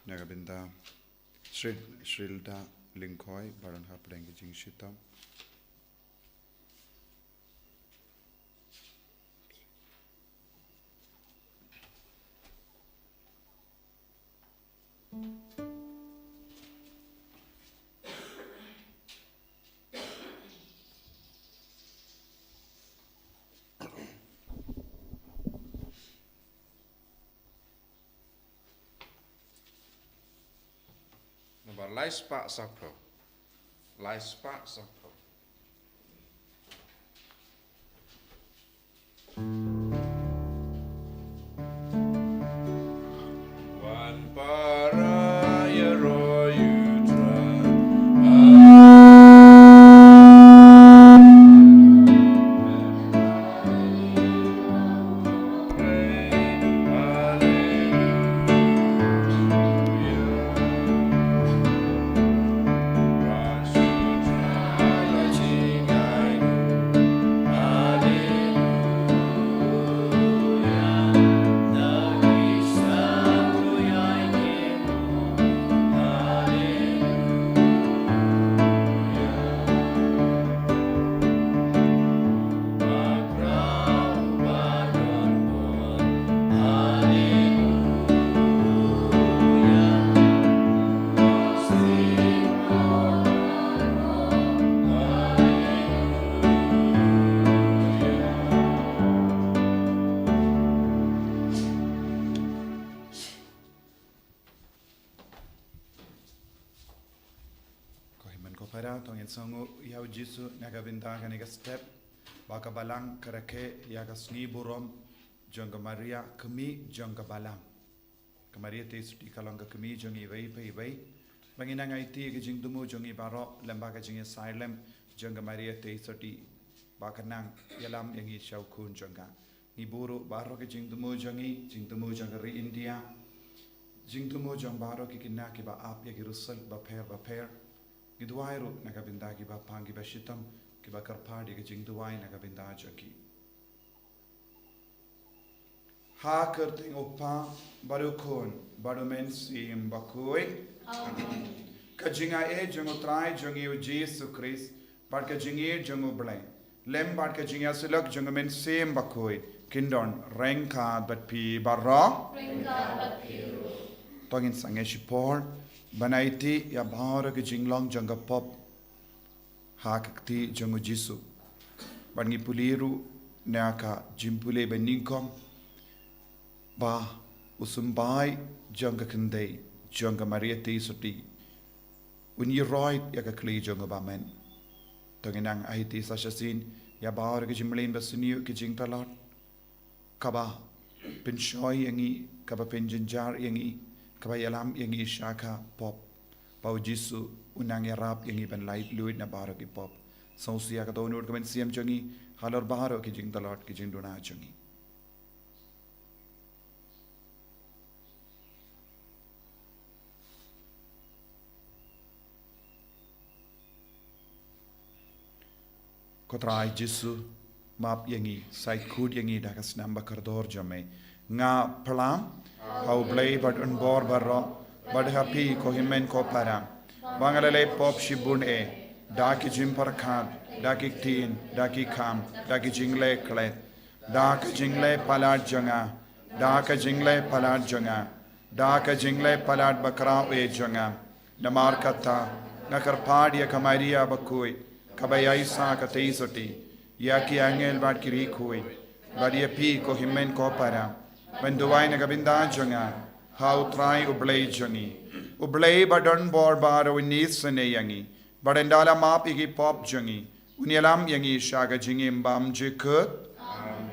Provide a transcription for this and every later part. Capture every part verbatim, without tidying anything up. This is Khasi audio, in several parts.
Na ka bynta Shri, Shrilda Lyngkhoi, baroh hapdeng ka jingshitom. Namar lai spah saphew. Lai spah saphew. Wan para ïaroh ïa u Trai. Ko hynmen ko para, to ngin sngewnguh ïa u Jisu na ka bynta kane ka step ba ka Balang ka rakhe ïa ka sngi burom jong ka Maria, kmie jong ka Balang. Ka Maria Theisotti ka long ka kmie jong ngi iwei pa iwei. Ba ngin nang aiti ïa ka jingthmu jong ngi baroh lem bad ka jingïasaid lem jong ka Maria Theisotti, ba kan nang ïalam ïa ngi sha u Khun jong ka. Ngi buh ruh baroh ki jingthmu jong ngi, jingthmu jong ka ri India, jingthmu jong baroh ki khynnah kiba ap ïa ki result bapher bapher. Ngi duwai ruh na ka bynta kiba pang kiba shitom, kiba kyrpad ïa ka jingduwai na ka bynta jong ki. Ha ka kyrteng u Kpa bad u Khun bad u Mynsiem Bakhuid. Amen. Ka jingaiei jong u Trai jong ngi u Jisu Khrist bad ka jingïeit jong u Blei lem bad ka jingïasyllok jong u Mynsiem Bakhuid kin don ryngkat bad phi baroh. Ryngkat bad phi ruh. To ngin sangeh shipor ban aiti ïa baroh ki jinglong jong ka pop ha ka kti jong u Jisu. Bad ngi pule ruh na ka jingpule ba nyngkong ba u symbai jong ka khyndai jong ka Maria Theisotti un ïaroit ïa ka khlieh jong u bymman. To ngin nang aiti sa shisien ïa baroh ki jingmlien basniew, ki jingtlot, kaba pynshoi ïa ngi, kaba pynjynjar ïa ngi, kaba ïalam ïa ngi sha ka pop, ba u Jisu un nang ïarap ïa ngi ban laitluid na baroh ki pop. Sngewsih ïa ka dohnud ka mynsiem jong ngi halor baroh ki jingtlot, ki jingduna jong ngi. Ko Trai Jisu, map ïa ngi, sait khuid ïa ngi da ka snam ba kordor jong me. Nga pyrshang ha u Blei badonbor baroh, bad ha phi ko hynmen ko para, ba nga la leh pop shibun eh, da ki jingpyrkhat, da ki ktien, da ki kam, da ki jingleh klet, da ka jingleh palat jong nga, da ka jingleh palat jong nga, da ka jingleh palat bakhraw eh jong nga. Namar kata, nga kyrpad ïa ka Maria bakhuid, kaba ïaisah ka Theisotti, ïa ki angel bad ki riewkhuid, bad ïa phi ko hynmen ko para, ban duwai na ka bynta jong nga ha u Trai u Blei jong ngi. U Blei badonbor baroh un isynei ïa ngi, bad un da la map ïa ki pop jong ngi, un ïalam ïa ngi sha ka jingim bymjukut. Amen.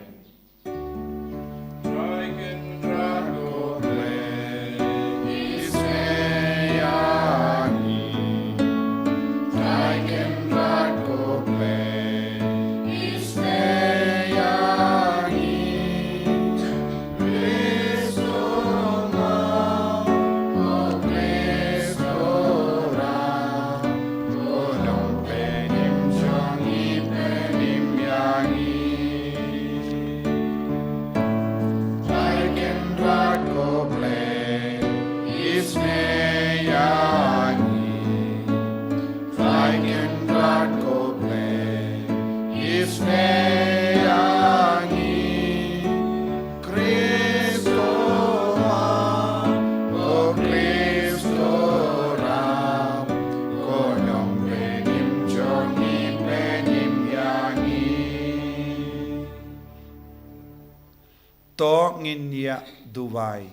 Wai,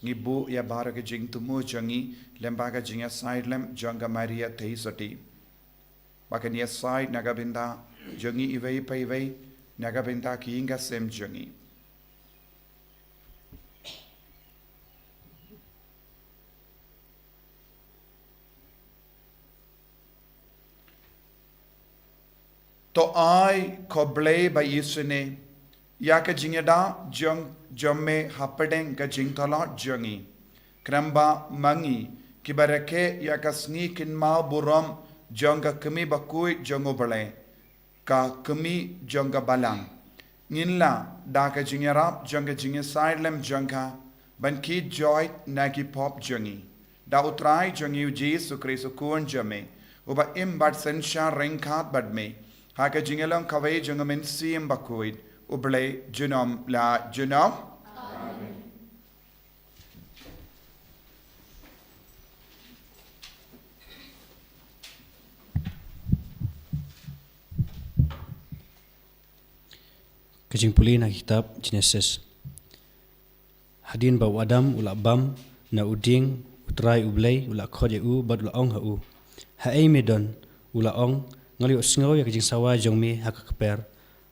ngi buh ïa baroh ka jingthmu jong ngi lyngba ka jingïasaid lem jong ka Maria Theisotti, ba kan ïasaid na ka bynta jong ngi iwei pa iwei, na ka bynta ki ïing ka sem jong ngi. To ai, ko Blei ba isynei, ïa ka jingïada jong, jong me hapdeng ka jingthoh jong ngi. Khnang ba ma ngi kiba rakhe ïa ka sngi kynmaw burom jong ka kmie bakhuid jong U Blei, ka kmie jong ka balang, ngin lah da ka jingïarap jong ka jingïasaid lem jong ka ban kit joit na ki pop jong ngi. Da U Trai jong ngi U Jisu Khrist U Khun jong me, uba im bad synshar ryngkat bad me ha ka jingïalong kawei jong U Mynsiem Bakhuid, U Blei junom la junom. Ka jingpule na kitab Genesis. Hadien ba u Adam u la bam na u dieng, U Trai U Blei u la khot ïa u bad u la ong ha u, "Haei me don?" U la ong, "Nga la ïohsngew ïa ka jingsawa jong me ha ka kper,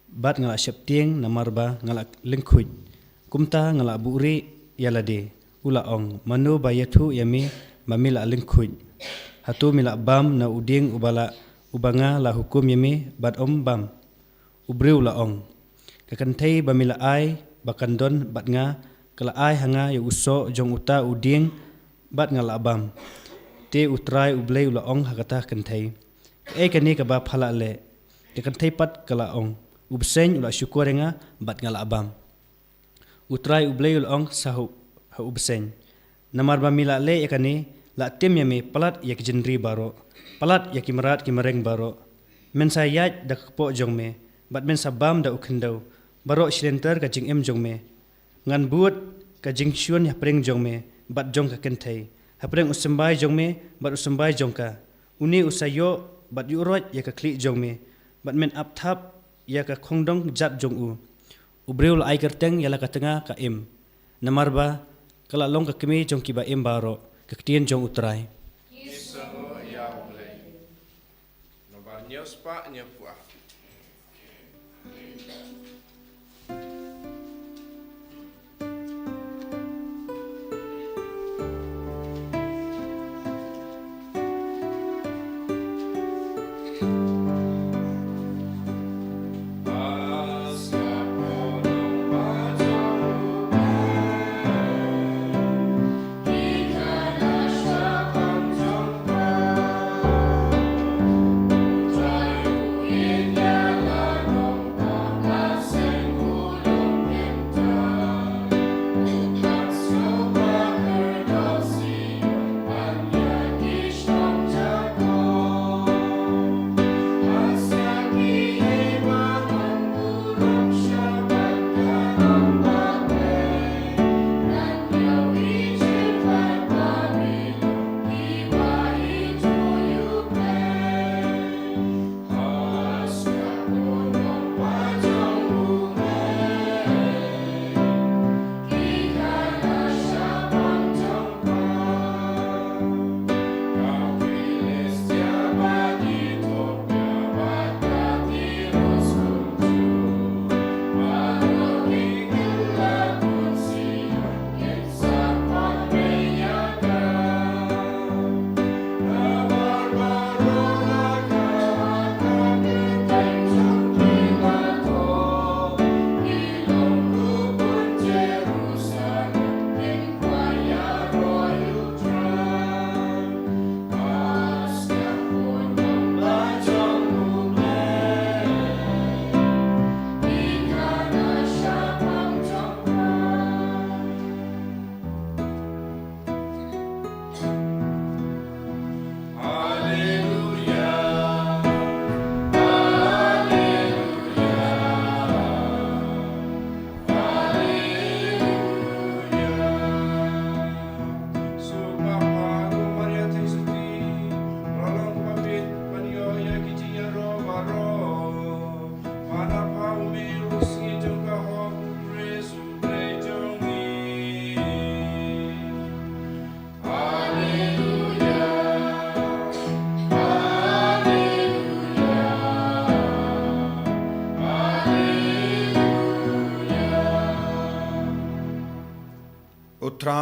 bad nga la sheptieng namar ba nga la lyngkhuid. Kumta nga la buhrieh ïa lade." U la ong, "Mano ba ïathuh ïa me ba me la lyngkhuid? Hato me la bam na u dieng uba la, uba nga la hukum ïa me bad ym bam?" U briew u la ong, "Ka kynthei ba me la ai ba kan don bad nga, ka la ai ha nga ïa u soh jong uta u dieng, bad nga la bam." Te U Trai U Blei u la ong ha kata ka kynthei, "Kaei kane kaba pha la leh?" Ka kynthei pat ka la ong, "U bseiñ u la shukor ïa nga bad nga la bam." U Trai U Blei u la ong sa ha u, ha u bseiñ, "Namar ba me la leh ïa kane, la tim ïa me palat ïa ki jingri baroh, palat ïa ki mrad ki mreng baroh. Men sa ïaid da ka kpoh jong me, bad men sa bam da u khyndew baroh shilynter ka jingim jong me. Ngan bud ka jingshun hapdeng jong me bad jong ka kynthei, hapdeng u symbai jong me bad u symbai jong ka. Une u sa ïoh bad ïuhroit ïa ka khlieh jong me, bad men ap thap ïa ka khongdong jat jong u." U briew u la ai kyrteng ïa la ka tnga Ka-im, namar ba ka la long ka kmie jong kiba im baroh. Ka ktien jong U Trai. Ki sngew ïa U Blei. Nombar hynñiew spah hynñiew phew ar.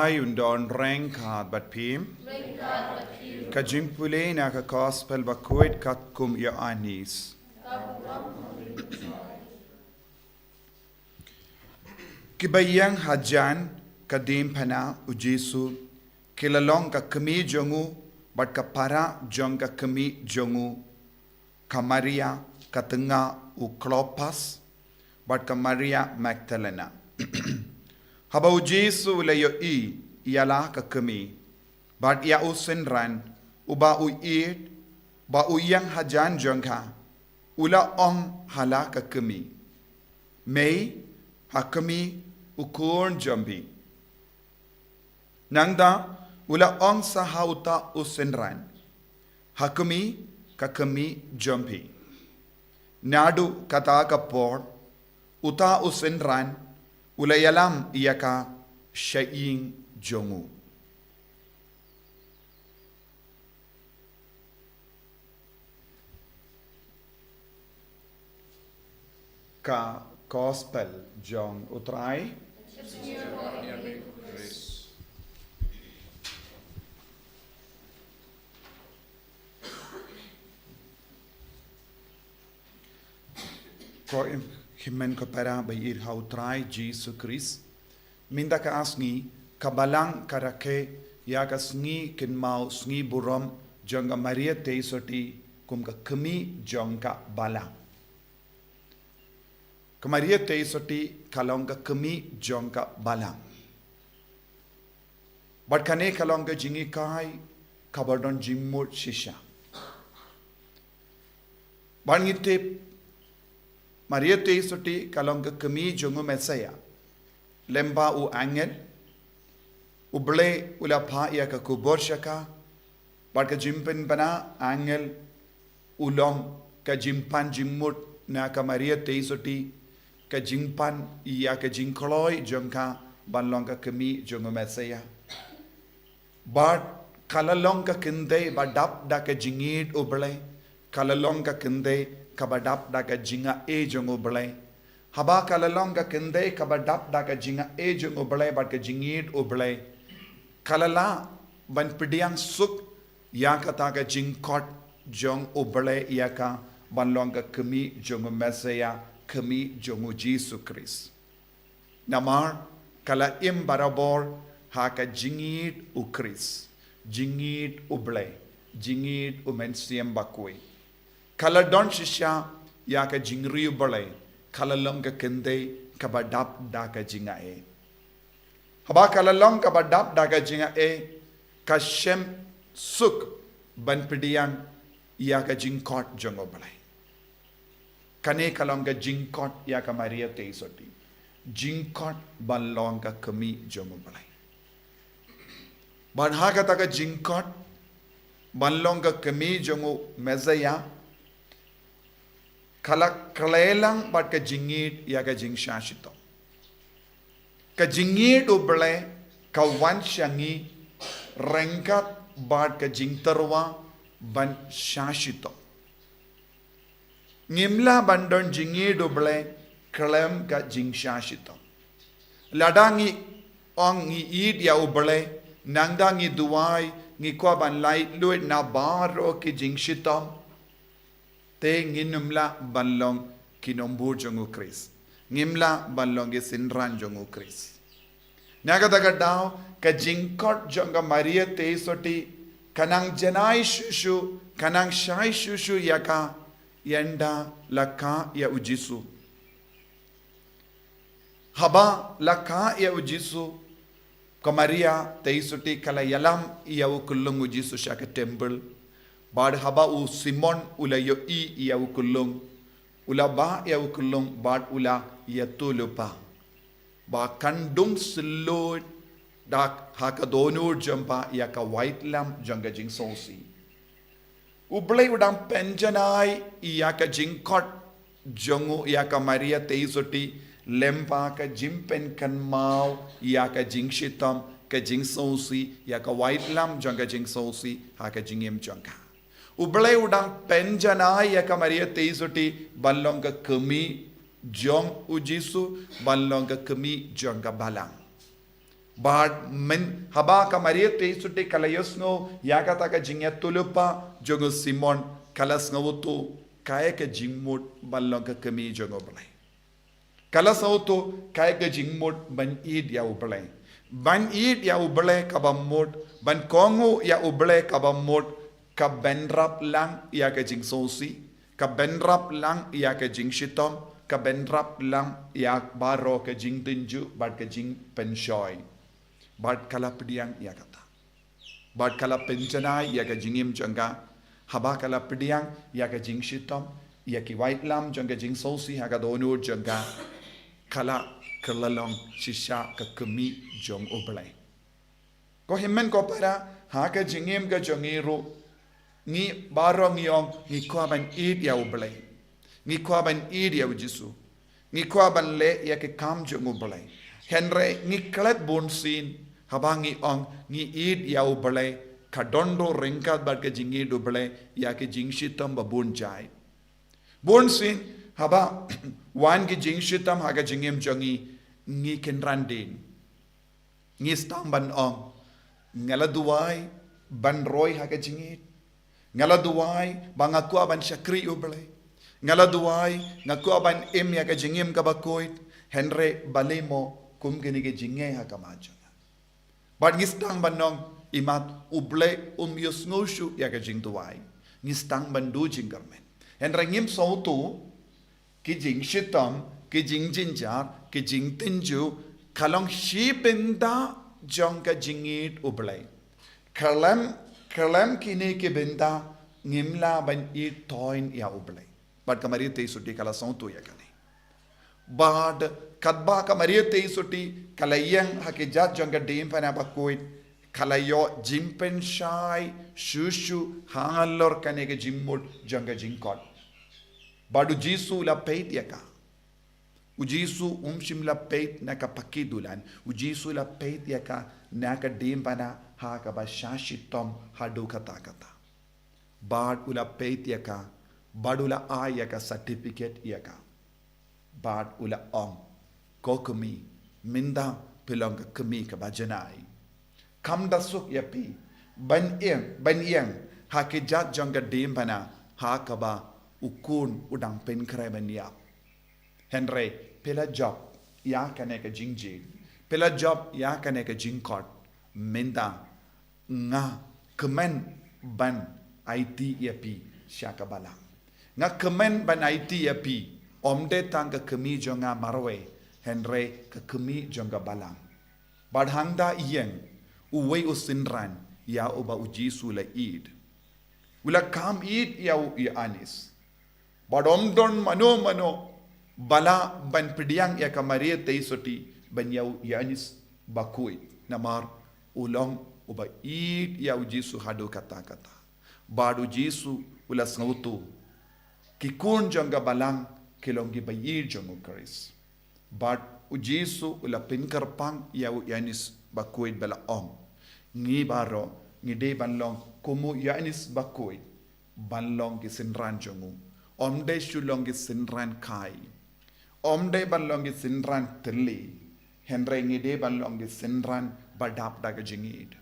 Ai un don reng kat bad phim. Ka jingpule na ka gospel bakhuid katkum Ïoannis. Kiba ïeng hajan ka diengphna u Jisu, ki la long ka kmie jong u, bad ka para jong ka kmie jong u, ka Maria ka tnga u Klopas, bad ka Maria Magdalena. Haba u Jisu u la ïohi ïa la ka kmie, bad ïa u synran uba u ïeit, ba u ïeng hajan jong ka, u la ong ha la ka kmie, "Mei, ha kmie u khun jong phi." Nangta u la ong sa ha uta u synran, "Ha kmie ka kmie jong phi." Naduh kata ka por, uta u synran u la ïalam ïa ka sha ïing jong u. Ka gospel jong u Trai. Ko im, hynmen ko para ba ïeit ha u Trai Jisu Khrist. Mynta ka sngi ka Balang ka rakhe ïa ka sngi kynmaw, sngi burom jong ka Maria Theisotti kum ka kmie jong ka Balang. Ka Maria Theisotti ka long ka kmie jong ka Balang. Bad kane ka long ka jinghikai kaba don jingmut shisha. Bad ngi tip, Maria Theisotti ka long ka kmie jong u Messaïah. Lem bad u angel, u Blei u la phah ïa ka khubor sha ka, bad ka jingpynbna angel u long ka jingpan jingmut na ka Maria Theisotti, ka jingpan ïa ka jingkloi jong ka ban long ka kmie jong u Messaïah. Bad ka la long ka kynthei ba dap da ka jingïeit u Blei, ka la long ka kynthei kaba dap da ka jingaiei jong u Blei. Haba ka la long ka kynthei kaba dap da ka jingaiei jong u Blei bad ka jingïeit u Blei, ka la lah ban pdiang suk ïa kata ka jingkhot jong u Blei ïa ka ban long ka kmie jong u Messaïah, kmie jong u Jisu Khrist. Namar ka la im barabor ha ka jingïeit u Khrist, jingïeit u Blei, jingïeit u Mynsiem Bakhuid. Ka la don shisha ïa ka jingriewblei, ka la long ka kynthei kaba dap da ka jingaiei. Haba ka la long kaba dap da ka jingaiei, ka shem suk ban pdiang ïa ka jingkhot jong u Blei. Kane ka long ka jingkhot ïa ka Maria Theisotti. Jingkhot ban long ka kmie jong u Blei. Bad ha kata ka jingkhot ban long ka kmie jong u Messaïah, ka la khlei lang bad ka jingïeit ïa ka jingshah shitom. Ka jingïeit u Blei ka wan sha ngi ryngkat bad ka jingtyrwa ban shah shitom. Ngim lah ban don jingïeit u Blei khlem ka jingshah shitom. Lada ngi ong ngi ïeit ïa u Blei, nangta ngi duwai, ngi kwah ban laitluid na baroh ki jingshitom, te ngin ym lah ban long ki nongbud jong u Khrist. Ngim lah ban long ki synran jong u Khrist. Na kata ka daw, ka jingkhot jong ka Maria Theisotti ka nang janai shuh shuh, ka nang shai shuh shuh ïa ka, ynda la kah ïa u Jisu. Haba la kah ïa u Jisu, ka Maria Theisotti ka la ïalam ïa u khyllung u Jisu sha ka temple. Bad haba u Simon u la ïohi ïa u khyllung, u la bah ïa u khyllung bad u la ïathuhlypa ba kan dung sylloid da ha ka dohnud jong u Baba ïa ka waitlam jong ka jingsngewsih. U Blei u dang pynjanai ïa ka jingkhot jong u ïa ka Maria Theisotti, lyngba ka jingpynkynmaw ïa ka jingshitom, ka jingsngewsih, ïa ka waitlam jong ka jingsngewsih ha ka jingim jong ka. U Blei u dang pynjanai ïa ka Maria Theisotti ban long ka kmie jong u Jisu, ban long ka kmie jong ka Balang. Bad men haba ka Maria Theisotti ka la ïohsngew ïa kata ka jingïathuhlypa jong u Simon, ka la sngewthuh kaei ka jingmut ban long ka kmie jong U Blei. Ka la sngewthuh kaei ka jingmut ban ïeit ïa U Blei. Ban ïeit ïa U Blei kaba mut, ban kohnguh ïa U Blei kaba mut, ka bynrap lang ïa ka jingsngewsih, ka bynrap lang ïa ka jingshitom, ka bynrap lang ïa baroh ka jingtynjuh bad ka jingpynshoi. Bad ka la pdiang ïa kata. Bad ka la pynjanai ïa ka jingim jong ka, haba ka la pdiang ïa ka jingshitom, ïa ki waitlam jong ka jingsngewsih ha ka dohnud jong ka, ka la kylla long shisha ka kmie jong U Blei. Ko hynmen ko para, ha ka jingim ka jong ngi ruh, ngi baroh ngi ong ngi kwah ban ïeit ïa U Blei. Ngi kwah ban ïeit ïa U Jisu. Ngi kwah ban leh ïa ki kam jong U Blei. Hynrei ngi klet bunsien, haba ngi ong ngi ïeit ïa U Blei, ka don ruh ryngkat bad ka jingïeit U Blei ïa ki jingshitom ba bun jait. Bunsien, haba wan ki jingshitom ha ka jingim jong ngi, ngi kynran dien. Ngi sdang ban ong, nga la duwai ban roi ha ka jingïeit. Nga la duwai ba nga kwah ban shakri U Blei. Nga la duwai, nga kwah ban im ïa ka jingim kaba khuid. Hynrei balei mo kum kine ki jingeh ha khmat jong nga. Bad ngi sdang ban ong, imat U Blei um ïohsngew shuh ïa ka jingduwai. Ngi sdang ban duh jingkyrmen. Hynrei ngim sngewthuh, ki jingshitom, ki jingjynjar, ki jingtynjuh, ka long shi bynta jong ka jingïeit U Blei. Khlem, khlem kine ki bynta ngim lah ban ïeit thoiñ ïa U Blei. Bad ka Maria Theisotti ka la sngewthuh ïa kane. Bad katba ka Maria Theisotti ka la ïeng ha ki jait jong ka diengphna ba khuid, ka la ïoh jingpynshai shuh shuh halor kane ka jingmut jong ka jingkhot. Bad U Jisu u la peit ïa ka. U Jisu um shym la peit na ka paki dulan. U Jisu u la peit ïa ka na ka diengphna ha kaba sha shitom haduh katta katta. Bad u la peit ïa ka, bad u la ai ïa ka certificate ïa ka. Bad u la ong, ko kmie, mynta phi long ka kmie kaba janai. Kam da suk ïa phi ban ïeng, ban ïeng ha ki jait jong ka diengphna ha kaba u khun u dang pynkhreh ban ïap. Hynrei phi la jop ïa kane ka jingjied, phi la jop ïa kane ka jingkhot, mynta nga kmen ban aiti ïa phi sha ka balang. Nga kmen ban aiti ïa phi, ym dei tang ka kmie jong nga marwei, hynrei ka kmie jong ka balang. Bad hangta ïeng uwei u synran ïa uba U Jisu u la ïeit. U la kham ïeit ïa u Ïoannis. Bad ym don mano mano ba lah ban pdiang ïa ka Maria Theisotti ban ïa u Ïoannis Bakhuid. Namar u long uba ïeit ïa U Jisu haduh katta katta. Bad U Jisu u la sngewthuh, ki khun jong ka balang ki long kiba ïeit jong U Khrist. Bad U Jisu u la pynkyrpang ïa u Ïoannis Bakhuid ba la ong, ngi baroh ngi dei ban long kum u Ïoannis Bakhuid, ban long ki synran jong u. Ym dei shu long ki synran kai. Ym dei ban long ki synran thylli. Hynrei ngi dei ban long ki synran ba dap da ka jingïeit.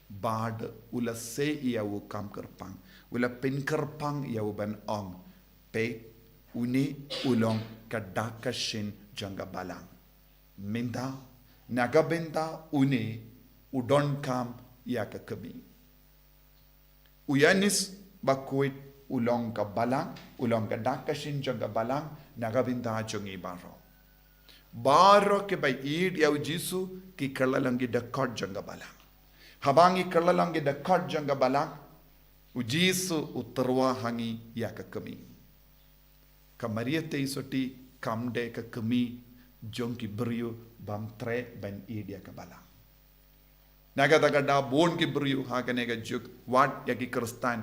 Bad u la sei ïa u kham kyrpang, u la pynkyrpang ïa u ban ong, peit, une u long ka dak ka shin jong ka balang. Mynta, na ka bynta une u donkam ïa ka kmie. U Ïoannis Bakhuid u long ka balang, u long ka dak ka shin jong ka balang na ka bynta jong ngi baroh. Baroh kiba ïeit ïa U Jisu ki kylla long ki dkhot jong ka balang. Haba ngi kylla long ki dkhot jong ka balang, U Jisu u tyrwa ha ngi ïa ka kmie. Ka Maria Theisotti kam dei ka kmie jong ki briew bym treh ban ïeit ïa ka balang. Na kata ka daw bun ki briew ha kane ka juk, wat ïa ki Khristan,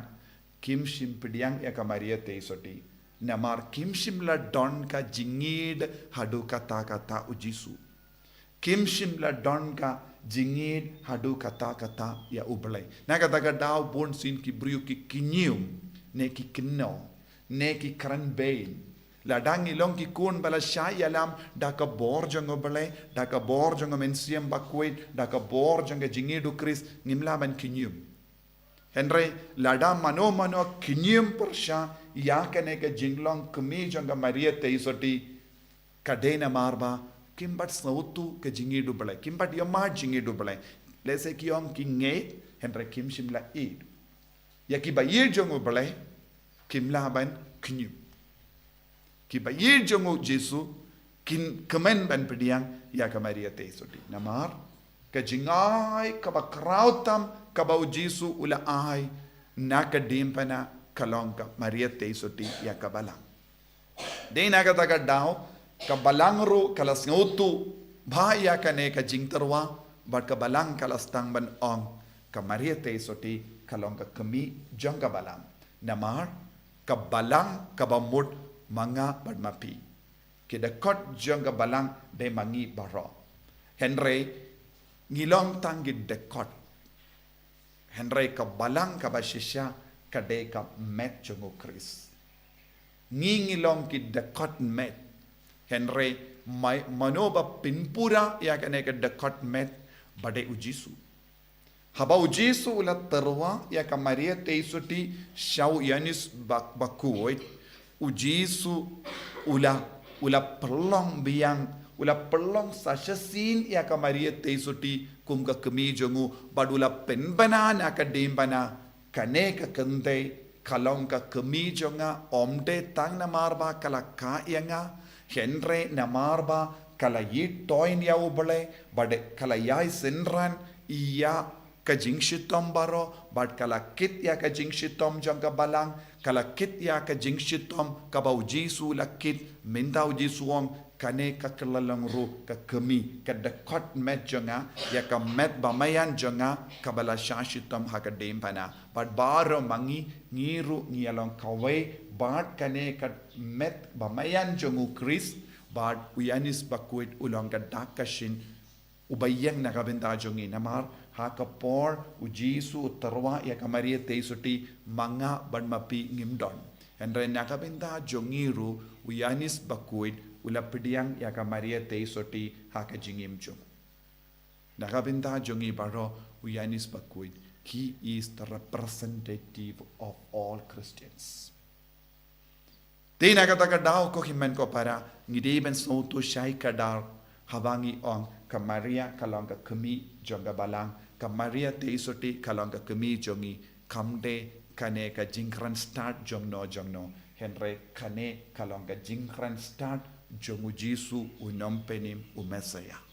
kim shym pdiang ïa ka Maria Theisotti. Namar kim shym la don ka jingïeit haduh katta katta U Jisu. Kim shym la don ka jingïeit haduh katta katta ïa U Blei. Na kata ka daw bun sien ki briew ki kynñium, ne ki kynnoh, ne ki kren beiñ. Lada ngi long ki khun ba la shah ïalam da ka bor jong U Blei, da ka bor jong U Mynsiem Bakhuid, da ka bor jong ka jingïeit U Khrist, ngim lah ban khñium. Hynrei lada mano mano khñium pyrshah ïa kane ka jinglong kmie jong ka Maria Theisotti, ka dei namar ba kim pat sngewthuh ka jingïeit U Blei, kim pat ïohmad jingïeit U Blei. Lehse ki ong ki ngeit, hynrei kim shym la ïeit ïa ki ba ïeit jong U Blei, kim lah ban khñium. Ki ba ïeit jong U Jisu kin kmen ban pdiang ïa ka Maria Theisotti. Namar ka jingai kaba khraw tam kaba U Jisu u la ai na ka diengphna ka long ka Maria Theisotti ïa ka balang. Dei na kata ka daw ka balang ruh ka la sngewthuh bha ïa kane ka jingtyrwa, bad ka balang ka la sdang ban ong, ka Maria Theisotti ka long ka kmie jong ka balang. Namar ka balang kaba mut ma nga bad ma phi. Ki dkhot jong ka balang dei ma ngi baroh. Hynrei ngi long tang ki dkhot. Hynrei ka balang kaba shisha ka dei ka met jong U Khrist. Ngi ngi long ki dkhot met. Hynrei mai, mano ba pynpura ïa kane ka dkhot met, ba dei U Jisu. Haba U Jisu u la tyrwa ïa ka Maria Theisotti sha u Ïoannis Bak-, Bakhuid, U Jisu u la, u la pynlong biang, u la pynlong sa shisien ïa ka Maria Theisotti kum ka kmie jong u, bad u la pynbna na ka diengphna. Kane ka kynthei ka long ka kmie jong nga, ym dei tang namar ba ka la kah ïa nga, hynrei namar ba ka la ïeit toiñ ïa U Blei, bad ka la ïai synran ïa ka jingshitom baroh, bad ka la kit ïa ka jingshitom jong ka balang, ka la kit ïa ka jingshitom kaba U Jisu u la kit, mynta U Jisu u ong, kane ka kylla long ruh ka kmie, ka dkhot met jong nga, ïa ka met bamaïan jong nga, kaba la shah shitom ha ka diengphna. Bad baroh ma ngi, ngi ruh ngi ïa long kawei bad kane ka met bamaïan jong U Khrist, bad u Ïoannis Bakhuid u long ka dak ka shin uba ïeng na ka bynta jong ngi. Namar ha ka por U Jisu u tyrwa ïa ka Maria Theisotti, ma nga bad ma phi ngim don. Hynrei na ka bynta jong ngi ruh u Ïoannis Bakhuid u la pdiang ïa ka Maria Theisotti ha ka jingim jong u. Na ka bynta jong ngi baroh u Ïoannis Bakhuid, he is the representative of all Christians. Te na kata ka daw ko hynmen ko para, ngi dei ban sngewthuh shai kdar haba ngi ong ka Maria ka long ka kmie jong ka balang, ka Maria Theisotti ka long ka kmie jong ngi, kam dei kane ka jingkren stad jong no jong no, hynrei kane ka long ka jingkren stad jong U Jisu u nongpynim, u Messiah.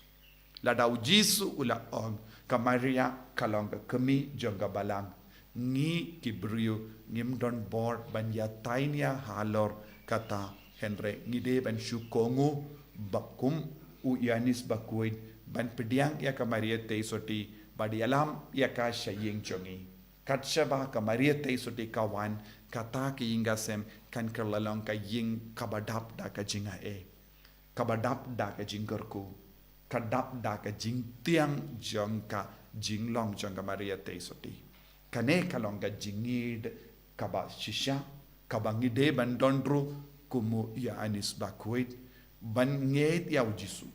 Lada U Jisu u la ong ka Maria ka long ka kmie jong ka balang, ngi ki briew ngim don bor ban ïatai nia halor kata, hynrei ngi dei ban shu kohnguh ba kum u Ïoannis Bakhuid ban pdiang ïa ka Maria Theisotti bad ïalam ïa ka sha ïing jong ngi. Katba ka Maria Theisotti ka wan, kata ka ïing ka sem kan kylla long ka ïing kaba dap da ka jingai, kaba dap da ka jingkyrkhu, ka dap da ka jingtieng jong ka jinglong jong ka Maria Theisotti. Kane ka long ka jingngeit kaba shisha kaba ngi dei ban don ruh kum u Ïoannis Bakhuid, ban ngeit ïa U Jisu.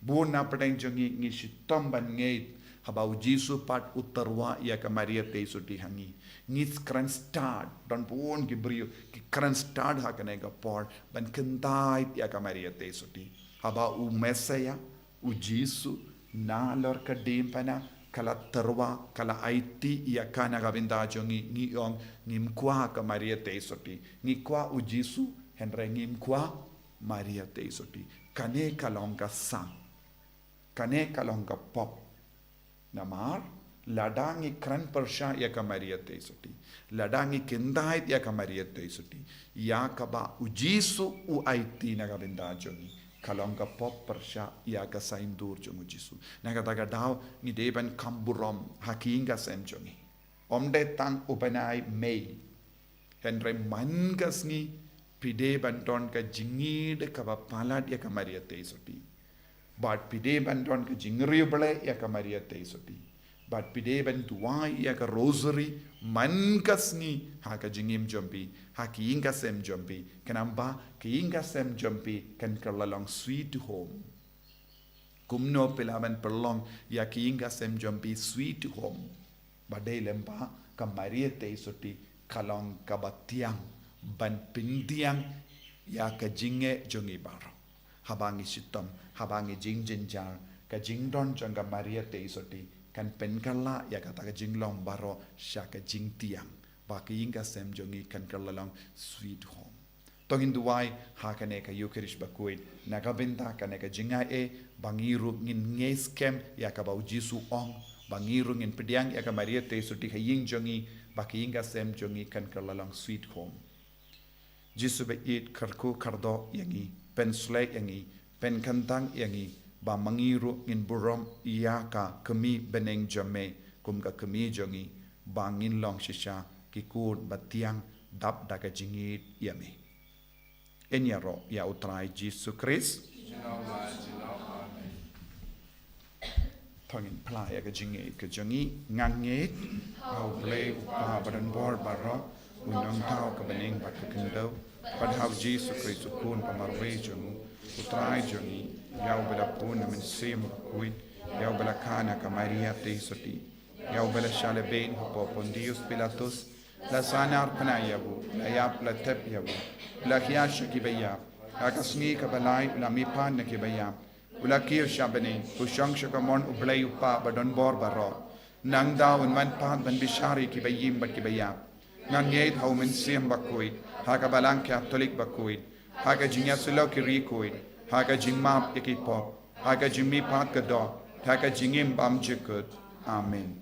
Bun na pdeng jong ngi ngi shitom ban ngeit haba U Jisu pat u tyrwa ïa ka Maria Theisotti ha ngi. Ngi kren stad, don bun ki briew ki kren stad ha kane ka por ban kyntait ïa ka Maria Theisotti. Haba u Messiah, U Jisu, nalor ka diengphna ka la tyrwa, ka la aiti ïa ka na ka bynta jong ngi, ngi ong ngim kwah ka Maria Theisotti. Ngi kwah U Jisu, hynrei ngim kwah Maria Theisotti. Kane ka long ka sang. Kane ka long ka pop. Namar lada ngi kren pyrshah ïa ka Maria Theisotti, lada ngi kyntait ïa ka Maria Theisotti, ïa kaba U Jisu u aiti na ka bynta jong ngi, ka long ka pop pyrshah ïa ka saiñdur jong U Jisu. Na kata ka daw ngi dei ban kham burom ha ki ïing ka sem jong ngi. Ym dei tang u bnai May, hynrei man ka sngi phi dei ban don ka jingngeit kaba palat ïa ka Maria Theisotti. Bad phi dei ban don ka jingriewblei ïa ka Maria Theisotti. Bad phi dei ban duwai ïa ka rosary man ka sngi ha ka jingim jong phi, ha ka ïing ka sem jong phi, khnang ba ka ïing ka sem jong phi kan kylla long sweet home. Kumno phi lah ban pynlong ïa ka ïing ka sem jong phi sweet home? Ba dei lem ba ka Maria Theisotti ka long kaba thiang ban pyndiang ïa ka jingeh jong ngi baroh. Haba ngi shitom, haba ngi jingjynjar, ka jingdon jong ka Maria Theisotti kan pynkylla ïa kata ka jinglong baroh sha ka jingthiang, ba ka ïing ka sem jong ngi kan kylla long sweet home. To ngin duwai ha kane ka Eucharist bakhuid, na ka bynta kane ka jingai, ba ngi ruh ngin ngeit skhem ïa kaba u Jisu u ong, ba ngi ruh ngin pdiang ïa ka Maria Theisotti ha ïing jong ngi, ba ka ïing ka sem jong ngi kan kylla long sweet home. Jisu ba ïeit, kyrkhu kyrdoh ïa ngi, pynshlei ïa ngi, pynkyntang ïa ngi, ba ma ngi ruh ngin burom ïa ka kmie bneng jong me kum ka kmie jong ngi, ba ngin long shisha ki khun ba thiang dap da ka jingïeit ïa me. Yn ïaroh ïa u Trai Jisu Khrist. To ngin phla ïa ka jingngeit ka jong ngi. Nga ngeit ha U Blei U Kpa Badonbor Baroh, U Nongthaw ka bneng bad ka khyndew, bad ha U Jisu Khrist U Khun ba marwei jong U, U Trai jong ngi, ïa uba la bun na Mynsiem Bakhuid, ïa uba la kha na ka Maria Theisotti, ïa uba la shah lehbeiñ hapoh Pontius Pilatus, la sahnarphna ïa u, la ïap, la thep ïa u, la khia sha kiba ïap, ha ka sngi kaba lai u la mihpat na kiba ïap, u la kiew sha bneng, u shong sha ka mon U Blei U Kpa Badonbor Baroh. Nangta un wan pat ban bishar ïa kiba im bad kiba ïap. Nga ngeit ha U Mynsiem Bakhuid, ha ka Balang Katholik Bakhuid, ha ka jingïasyllok ki riewkhuid, ha ka jingmap ïa ki pop, ha ka jingmihpat ka doh, ha ka jingim bymjukut. Amen.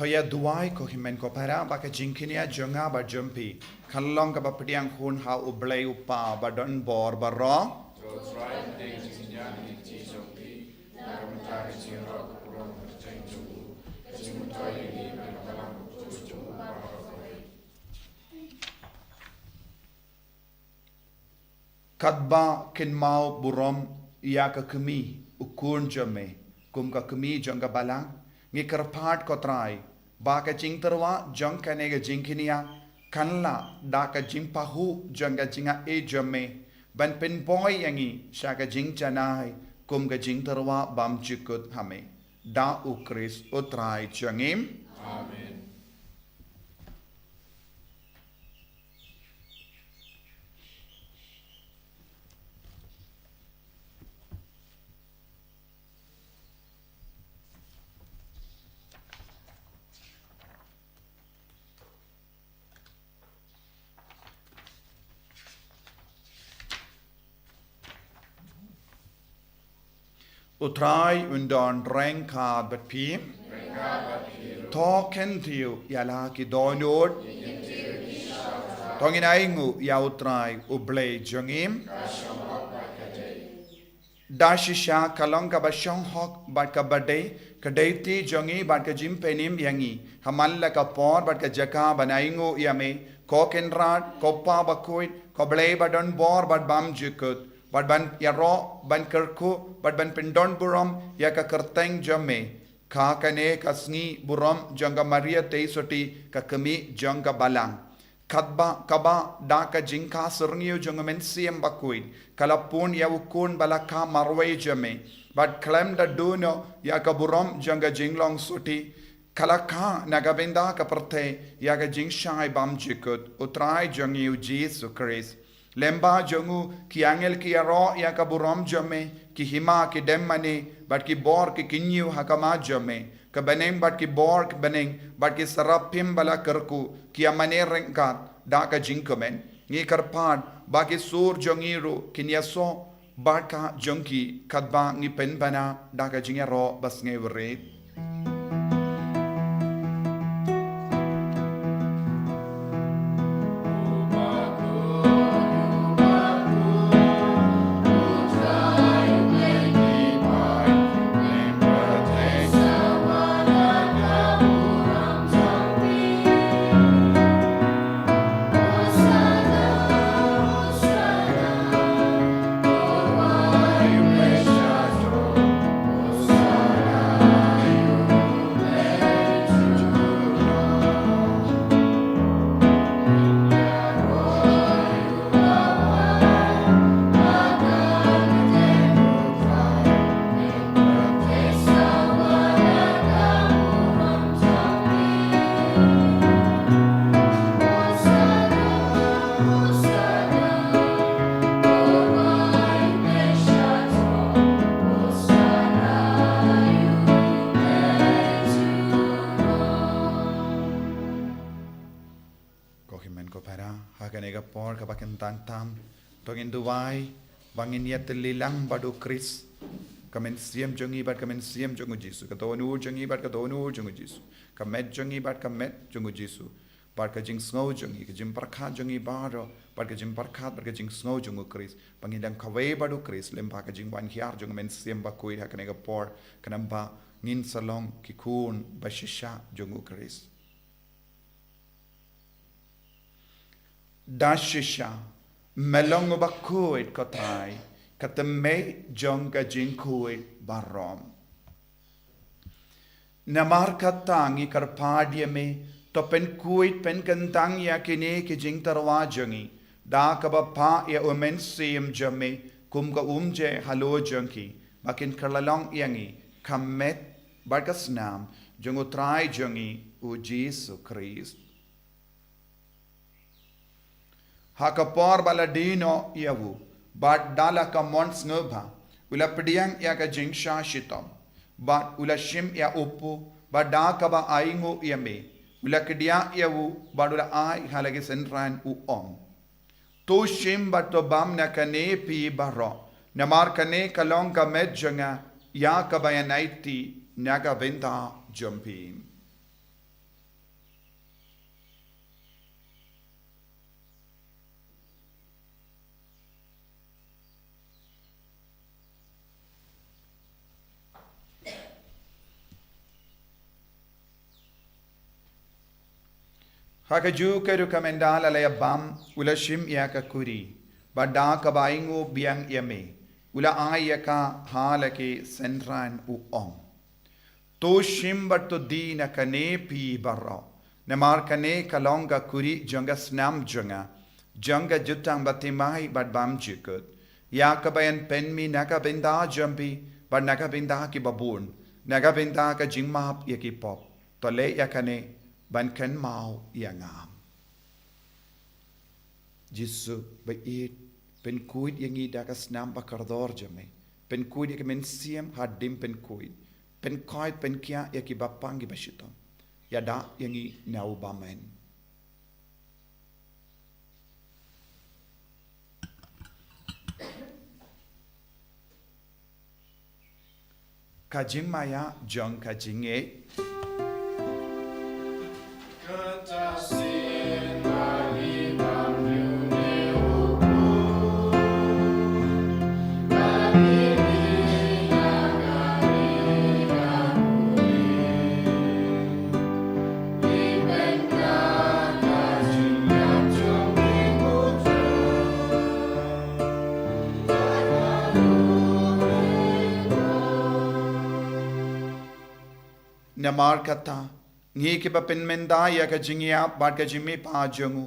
To ïa duwai ko hynmen ko para, ba ka jingkñia jong nga bad jong phi kan long kaba pdiang hun ha U Blei U Kpa Badonbor Baroh. Katba kynmaw burom ïa ka kmie, u khun jong me, kum ka kmie jong ka balang, ngi kyrpad ko Trai, ba ka jingtyrwa jong kane ka jingkñia kan lah da ka jingpahuh jong ka jingaiei jong me, ban pynbor ïa ngi sha ka jingjanai kum ka jingtyrwa bymjukut ha me. Da U Khrist U Trai jong ngi. Amen. U Trai un don ryngkat bad phi. To kyntiew ïa la ki dohnud. To ngin ainguh ïa U Trai U Blei jong ngi. Da shisha ka long kaba shong hok bad kaba dei, ka dei ti jong ngi bad ka jingpynim ïa ngi. Ha man la ka por bad ka jaka ban ainguh ïa me, ko Kynrad, ko Pa Bakhuid, ko Blei Badonbor bad Bymjukut. bad ban ïaroh, ban kyrkhu, bad ban pyndon burom ïa ka kyrteng jong me. Ka kane ka sngi burom jong ka Maria Theisotti, ka kmie jong ka Balang. Katba, kaba da ka jingkha syrngiew jong u Mynsiem Bakhuid, ka la pun ïa u Khun ba la kha marwei jong me, bad khlem da duh noh ïa ka burom jong ka jinglong sotti, ka la kha na ka bynta ka pyrthei ïa ka jingshai bymjukut, u Trai jong ngi u Jisu Khrist. Lyngba jong u ki angel ki ïaroh ïa ka burom jong me, ki hima ki dem mane, bad ki bor ki kynñiew ha khmat jong me. Ka bneng bad ki bor ki bneng, bad ki serapim ba la kyrkhu, ki ïa mane ryngkat da ka jingkmen. Ngi kyrpad ba ki sur jong ngi ruh kin ïasoh bad ka jong ki, katba ngi pynbna da ka jingïaroh basngewrit. Ko hynmen ko para, ha kane ka por kaba kyntang tam, to ngin duwai ba ngin ïatylli lang bad u Khrist, ka mynsiem jong ngi bad ka mynsiem jong u Jisu, ka dohnud jong ngi bad ka dohnud jong u Jisu, ka met jong ngi bad ka met jong u Jisu, bad ka jingsngew jong ngi, ka jingpyrkhat jong ngi baroh, bad ka jingpyrkhat bad ka jingsngew jong u Khrist, ba ngin dang kawei bad u Khrist lyngba ka jingwan hiar jong u Mynsiem Bakhuid ha kane ka por, khnang ba ngin sa long ki khun bashisha jong u Khrist. Da shisha, me long uba khuid ko Trai, ka tymmen jong ka jingkhuid baroh. Namar kata ngi kyrpad ïa me, to pynkhuid pynkyntang ïa kine ki jingtyrwa jong ngi, da kaba phah ïa u Mynsiem jong me kum ka umjai halor jong ki, ba kin kylla long ïa ngi ka met bad ka snam jong u Trai jong ngi u Jisu Khrist. Ha ka por ba la die noh ïa u, bad da la ka mon sngewbha, u la pdiang ïa ka jingshah shitom, bad u la shim ïa u kpu, bad da kaba ainguh ïa me, u la kdiah ïa u, bad u la ai ha la ki synran, u ong: To shim bad to bam na kane phi baroh, namar kane ka long ka met jong nga, ïa kaba ngan aiti na ka bynta jong phi. Ha kajuh ka ruh ka mynta la la ïa bam, u la shim ïa ka kuri, bad da kaba ainguh biang ïa me, u la ai ïa ka ha la ki synran, u ong: To shim bad to die na kane phi baroh, namar kane ka long ka kuri jong ka snam jong nga, jong ka jutang bathymmai bad bymjukut, ïa kaba ngan pynmih na ka bynta jong phi, bad na ka bynta kiba bun, na ka bynta ka jingmap ïa ki pop. To leh ïa kane ban kynmaw ïa nga. Jisu ba ïeit, pynkhuid ïa ngi da ka snam bakordor jong me. Pynkhuid ïa ka mynsiem hadien pynkhuid. Pynkhuid, pynkhiah ïa kiba pang kiba shitom. Ïada ïa ngi na u bymman. Ka jingmaïa jong ka jingngeit. Namar kata, ngi kiba pynmynta ïa ka jingïap bad ka jingmihpat jong u,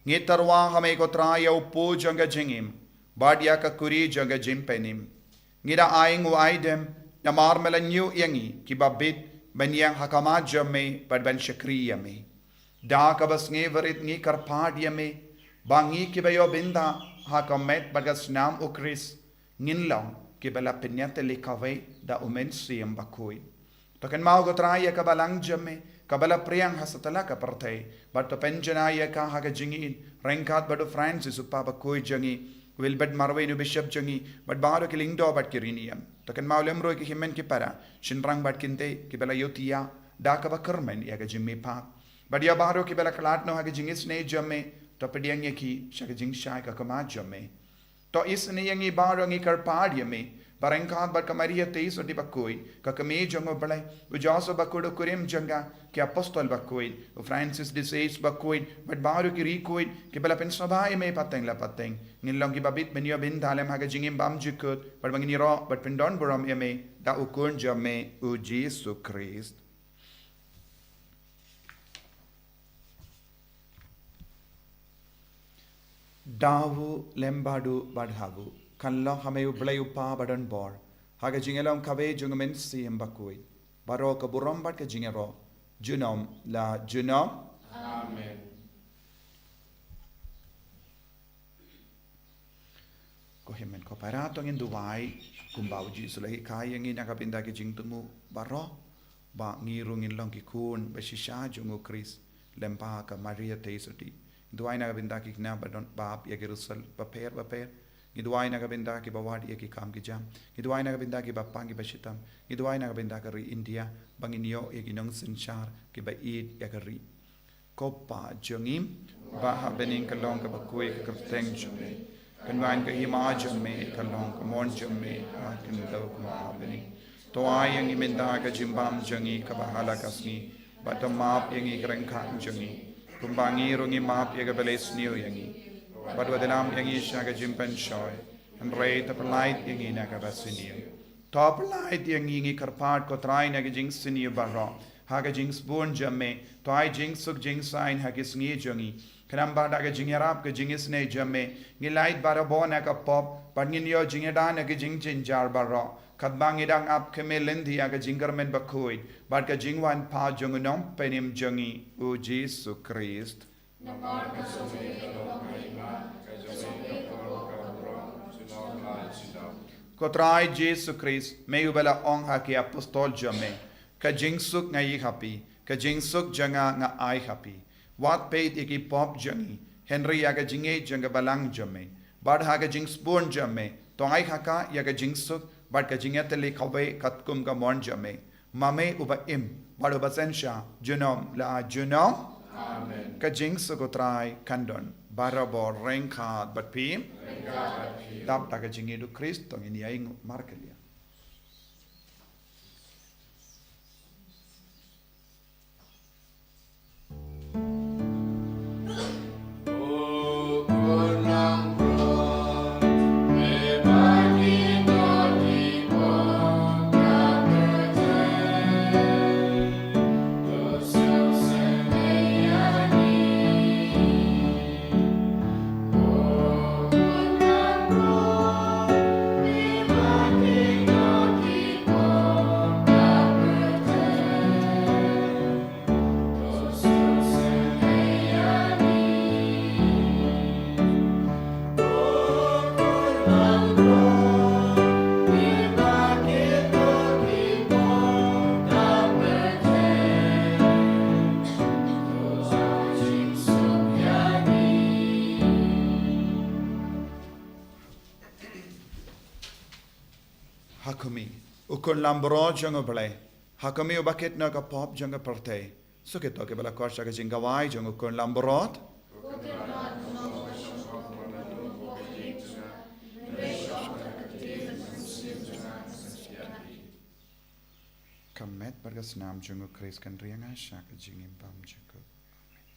ngi tyrwa ha me ko Trai ïa u pud jong ka jingim bad ïa ka kuri jong ka jingpynim. Ngi da ai nguh ai dem namar me la ñiew ïa ngi kiba bit ban ïeng ha khmat jong me bad ban shakri ïa me. Da kaba sngewrit ngi kyrpad ïa me ba ngi kiba ïoh bynta ha ka met bad ka snam u Khrist ngin long kiba la pynïatylli kawei da u Mynsiem Bakhuid. To kynmaw ko Trai ïa ka balang jong me kaba la phriang ha satlak ka pyrthei, bad to pynjanai ïa ka ha ka jingïeit ryngkat bad u Francis u Papa bakhuid jong ngi, u Wilbert Marwein u Bishop jong ngi, bad baroh ki lyngdoh bad ki riewniam. To kynmaw lem ruh ïa ki hynmen ki para, shynrang bad kynthei kiba la ïohthiah da kaba kyrmen ïa ka jingmihpat. Bad ïa baroh kiba la khlad noh ha ka jingisynei jong me, to pdiang ïa ki sha ka jingshai ka khmat jong me. To isynei ïa ngi baroh, ngi kyrpad ïa me ba ryngkat bad ka Maria Theisotti bakhuid, ka kmie jong u Blei, u Joseph bakhuid u kurim jong ka, ki apostol bakhuid, u Francis de Sales bakhuid, bad baroh ki riewkhuid kiba la pynsngewbha ïa me pateng la pateng, ngin long kiba bit ban ïoh bynta lem ha ka jingim bymjukut, bad ba ngin ïaroh bad pyndonburom ïa me da u Khun jong me u Jisu Khrist. Da u lem bad u bad ha u, kan long ha me u Blei u Kpa badonbor, ha ka jingïalong kawei jong u Mynsiem Bakhuid, baroh ka burom bad ka jingïaroh junom la junom. Amen. Ko hynmen ko para, to ngin duwai kumba u Jisu u la hikai ïa ngi na ka bynta ki jingthmu baroh, ba ngi ruh ngin long ki khun ba shisha jong u Khrist lem bad ka Maria Theisotti. Ngi duwai na ka bynta ki khynnah ba don bap ïa ki riewsila bapher bapher. Ngi duwai na ka bynta kiba wad ïa ki kam ki jam. Ngi duwai na ka bynta kiba pang kiba shitom. Ngi duwai na ka bynta ka ri India ba ngin ïoh ïa ki nongsynshar kiba ïeit ïa ka ri. Ko Kpa jong ngi ba ha bneng, ka long kaba khuid ka kyrteng jong me. Kan wan ka hima jong me, ka long ka mon jong me ha khyndew kumba ha bneng. To ai ïa ngi mynta ka jingbam jong ngi kaba ha la ka sngi, bad to map ïa ngi ki ryngkat jong ngi, kumba ngi ruh ngi map ïa kiba la isniew ïa ngi. Bad wat ïalam ïa ngi sha ka jingpynshoi, hynrei to pyllait ïa ngi na kaba sniew. To pyllait ïa ngi, ngi kyrpad ko Trai, na ki jingsniew baroh ha ka jingsbun jong me. To ai jingsuk jingsaiñ ha ki sngi jong ngi, khnang ba da ka jingïarap ka jingisynei jong me, ngin lait barabor na ka pop bad ngin ïoh jingïada na ki jingjynjar baroh, katba ngi dang ap khmih lynti ïa ka jingkyrmen bakhuid bad ka jingwan pat jong u Nongpynim jong ngi u Jisu Khrist. Ko Trai Jisu Khrist, me uba la ong ha ki apostol jong me, ka jingsuk nga ai ha phi, ka jingsuk jong nga nga ai ha phi. Wat peit ïa ki pop jong ngi, hynrei ïa ka jingïeit jong ka balang jong me. Bad ha ka jingsbun jong me, to ai ha ka ïa ka jingsuk bad ka jingïatylli kawei katkum ka mon jong me. Ma me uba im bad uba synshar junom la junom. Amen. Ka jingsuk u Trai kan don barabor ryngkat bad phi. Ryngkat bad phi. Dap da ka jingïeit u Khrist to ngin ïainguh markylliang. Ha khmih, u khun langbrot jong U Blei. Ha khmih, uba kit noh ka pop jong ka pyrthei. Suk ïa kito kiba la koit sha ka jingkawai jong u khun langbrot. Ka met bad ka snam jong u Khrist kan ri ïa nga sha ka jingim bymjukut. Amen.